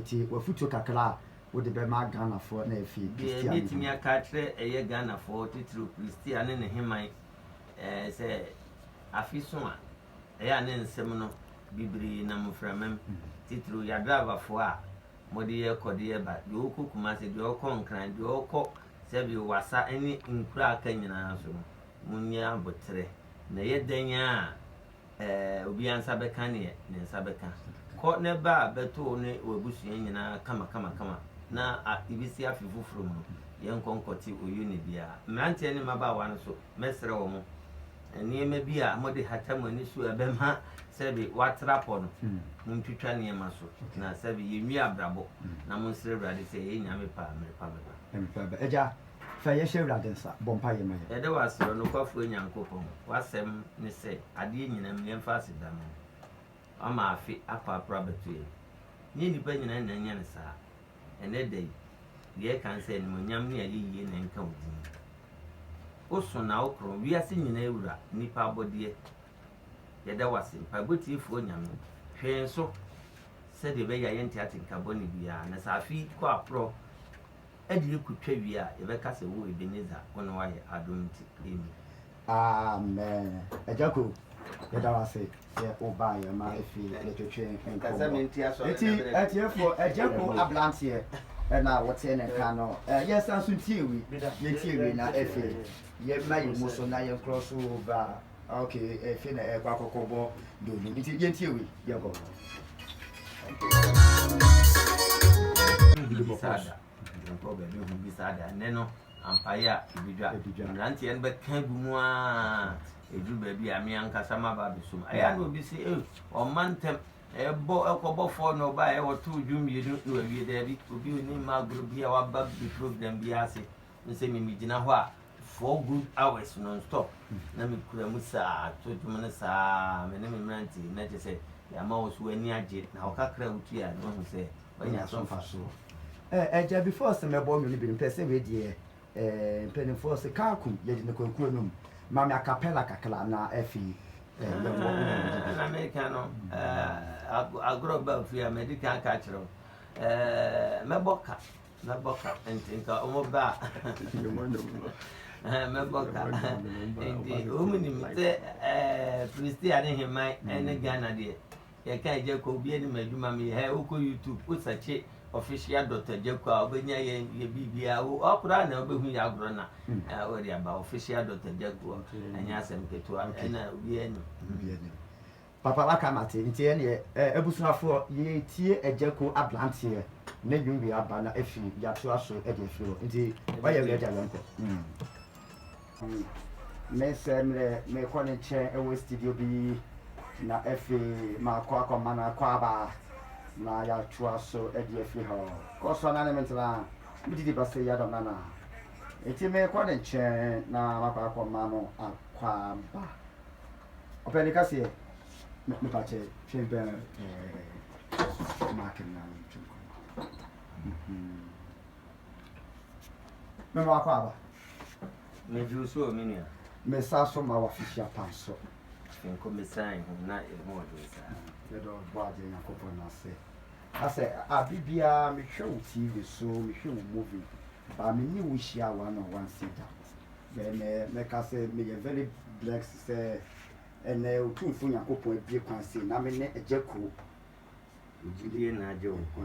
Nti w'afutuo kakra a wode bɛma Ghanafoɔ na afei Deɛ Christian ne mɛtumi ho. aka akyerɛ ɛyɛ Ghanafoɔ titiriw Christia ne ne heman ɛɛ sɛ afe so a ɛyɛ a ne nsɛm no bebree nam mframa mu titiriw yɛadraivafoɔ a mode yɛ kɔ de yɛ ba deɛ ɔkɔ Kumase deɛ ɔkɔ Nkran deɛ ɔkɔ sɛbi Wasa ne nkuro a aka nyinaa so no monyɛ aboterɛ na ɛyɛ dɛn a ɛɛ obiara nsa bɛka neɛ ne nsa bɛka kɔ ne ba a bɛto wo ne w'abusua nyinaa kama kama kama na ebesi afe foforɔ mu no yɛnkɔ nkɔte oyo ne biara mmeranteɛ ne mmabaawa no so mɛsrɛ wɔ mo nneɛma bi a mode hata mo ani so a ɛbɛma sɛbi watra pɔ no montwitwa nneɛma so na sɛbi yɛnwie abrabɔ na monsrɛ Awurade sɛ ɛyɛ Nyame pɛ a mmerepa bɛba. Mmerepa bɛba. Agya, fa yɛn hyɛ Awurade nsa, bɔ mpaeɛ ma yɛn. Yɛda wo ase, ɔnokwafoɔ Nyankopɔn, w'asɛm ne sɛ, adeɛ nyinaa mu yɛmfa aseda mma wo. Woama afe akɔ aporo abɛto yɛn. Nyɛ nnipa nyinaa na anya no saa. Ɛnnɛ da yi, deɛ ɛka ne sɛ animuonyam ne ayɛyie na ɛnka wo din. Woso na wokorɔn, wiase nyinaa wura, nnipa abɔdeɛ. Yɛda wo ase, mpaebɔ tiefoɔ Nyame. Hwɛ yɛn so sɛdeɛ ɛbɛyɛ a yɛnte atenka bɔne biara, na sɛ afe yi kɔ aporɔ de yɛkɔtwa wie a, yɛbɛka sɛ wo Ebenezer, wo na woayɛ adom nti. Amen. Amen. Agya Ko, yɛda wo ase sɛ wobaa yɛn ma afei yɛtwetwe nkɔmmɔ. Enti atiefoɔ, Agya Ko aberanteɛ ɛna wote ne nka no. Yɛnsan so ntie wei, yɛntie wei na afei yɛmma yɛn mu so na yɛnkorɔ so ba. Ok, afei na ɛrekɔ akɔkɔbɔ donno. Nti yɛntie wei, yɛnkɔ. Bisa da, yɛnkɔ baabi ho bisa da. Ɛnɛ no, ampaeɛ a ɛbɛdwa. Mmeranteɛ no bɛka gu mu aa, ɛduru baabi a me ankasa maba abɛsom. Ɛyɛ a na obi se, eh, ɔmma ntɛm. Ɛbɔ ɛkɔbɔ fɔɔ na ɔbaeɛ wɔtoo dwom mmienu na wawie. Daabi, obi ɔni mma agorɔ bi a waba bi program bi ase. Ne sɛ me megyina hɔ a 4 good hours non stop na mekura mu saa to dwom no saa me ne me mmeranteɛ na kyerɛ sɛ yɛama wo so w'ani agye na wo kakra a wotua no wahu sɛ wanya so mfasoɔ. Agya before sɛ mɛbɔ nnwom no bi no mpɛ sɛ wei deɛ mpanimfoɔ sɛ kaa kum yɛde no kwakuo no mu ma me acapella kakra na afei yɛmmɔ nnwom no bi. Na meka no agorɔ ba fie a madi kan aka akyerɛ wo mɛbɔ ka mɛbɔ ka nti nka ɔmo ba a mɛbɔ ka nti ɔmo nim sɛ Filistia ne Heman ne Ghana deɛ yɛka Agya Ko obi anim adwuma meyɛ hɛ wokɔ YouTube wo search official dot Agya Ko a wobɛnya yɛ yɛ biribiara wo ɔkoraa na wobɛhu yɛ agorɔ na wɔde aba official dot Agya Ko ɛnyɛ asɛm ketewa ɛna obi anim. Papa waka mate nti ɛneɛ abusuafoɔ yɛtie Agya Ko aberanteɛ ne nnwom wie aba na afiri yɛatoa so de afiri hɔ nti wayɛ wie agya yɛnkɔ. Me sɛ mmerɛ mekɔ ne nkyɛn wɔ studio bi na afei makɔ akɔma no akɔ aba na yɛatoa so de afiri hɔ. Kɔ so na ne me ntena medidi ba sɛ yɛadɔm nana nti mekɔ ne nkyɛn na makɔ akɔma no akɔ aba. Ɔpɛni kaseɛ mepa kyɛ twɛn bɛn ɛɛ maaki na mentwe nkɔmmɔ. Mema wakɔ aba. Megye wo so o me nua. Me nsa so ma w'afihyia pa nso. Nko mesan ho na ɛho ɔden saa. Yɛdɔ bɔ adeɛ Nyankopɔn no ase. Asɛ abe biara mehwɛ wo TV so, mehwɛ wo movie, but me ne wo hyia one on one sei da. Bɛ mɛka sɛ meyɛ very blessed sɛ ɛnɛ Otumfoɔ Nyankopɔn abue kwan sei na me ne Agya Kuo. Gyidie na agye wo nkwa.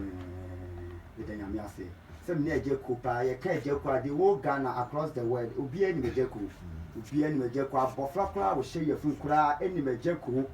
Meda Nyame ase sɛ me ne Agya Kuo paa. Yɛka Agya Kuo a, the whole Ghana, across the world, obiara nim Agya Kuo. Obiara nim Agya Kuo. Abɔfra koraa a ɔhyɛ yafunu koraa nim Agya Kuo.